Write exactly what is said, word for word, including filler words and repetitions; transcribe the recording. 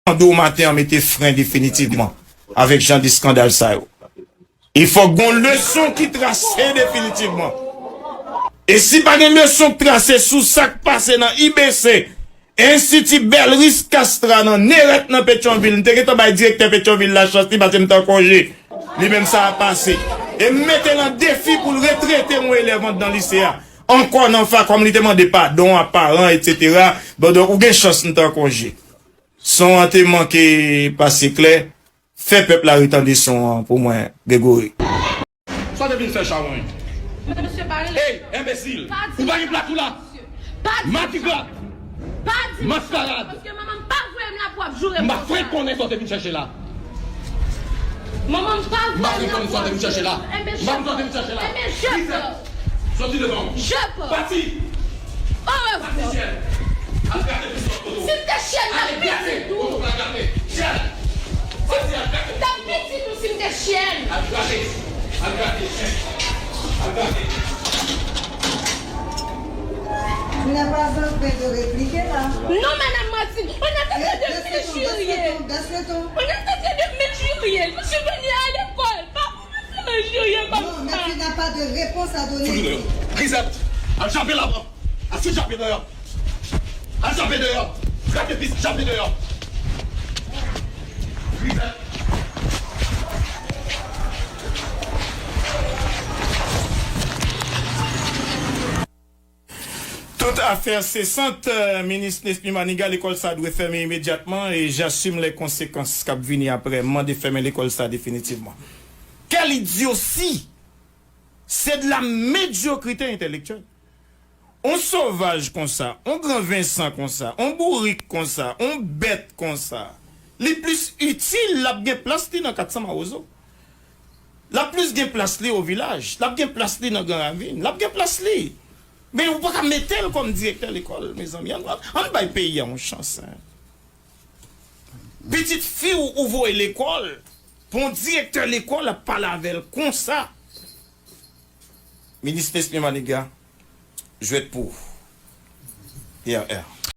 mande w maten an mete fren definitivman avèk jan de eskandal sa yo. E fòk gon leson ki trase definitivman. E si pa gen leson k trase sou sa k pase nan I B C, Enstiti Belrice Castra nan Nerèt nan Petyonvil, m te gentan bay direktè Petyonvil la chans li pase m t an konje. Li menm sa a pase. E m mete l an defi pou l retrete yon elèv anndan lise a. Ankò nan fa kòm li te mande padon a paran, etsetera. Bon, donk, ou gen chans m t an konje. Son an te manke pase klè. Fè pèp la retande son an pou mwen, Gregory. Sa w te vin fè chawony? Mesye, pa rele. Ey, enbesil! Ou pa gen plas ou la? Matigat! Maskarad! Paske manman m pa voye m la pou w ap joure m konsa. M pa frenk konnen sa w te vin chèche la. Manman m pa voye m la pou w ap joure m konsa. Enben, je pars. Enben, je pars. Soti devan mwen. Je pars. Pati! Au revoir. Pati, Chèn. Al grate pou sòt kote w. Si m te Chèn, m t ap piti tou. Al grate. Chèn. Pati, al grate. M t ap piti tou si m te Chèn. Al grate. Al grate, Chèn. Al grate. Tu n'es pas en train de répliquer là. Non, madame Martine, on est en train de m'injurier. Baisse le ton, baisse le ton, baisse le ton. On est en train de m'injurier. Je suis venue à l'école, pas pour me faire injurier comme ça. Non, mais tu n'as pas de réponse à donner. Fout li deyò. Grizèt, al chape lavan. Al fout chape deyò. Al chape deyò. Grate pis, chape deyò. Grizèt. Tout afè sesant, euh, minis Nesmy Manigat, lekòl sa dwe fèmen imedyatman e j'assume les conséquences k ap vini apre. M mande fèmen lekòl sa definitivman. Quelle idiotie! C'est de la médiocrité intellectuelle. On sovaj konsa, on gran Vensan konsa, on bourik konsa, on bèt konsa, li plis itil, l ap gen plas li nan kat san Mawozo. L ap plis gen plas li o vilaj, l ap gen plas li nan Gran Ravin, l ap gen plas li. Men ou pa ka mete l kòm direktè lekòl, mezanmi. Ann, ann bay peyi a yon chans, hein. Pitit fi w ou voye lekòl, pou yon direktè lekòl ap pale avè l konsa. Minis Nesmy Manigat, jwèt pou ou. P R R.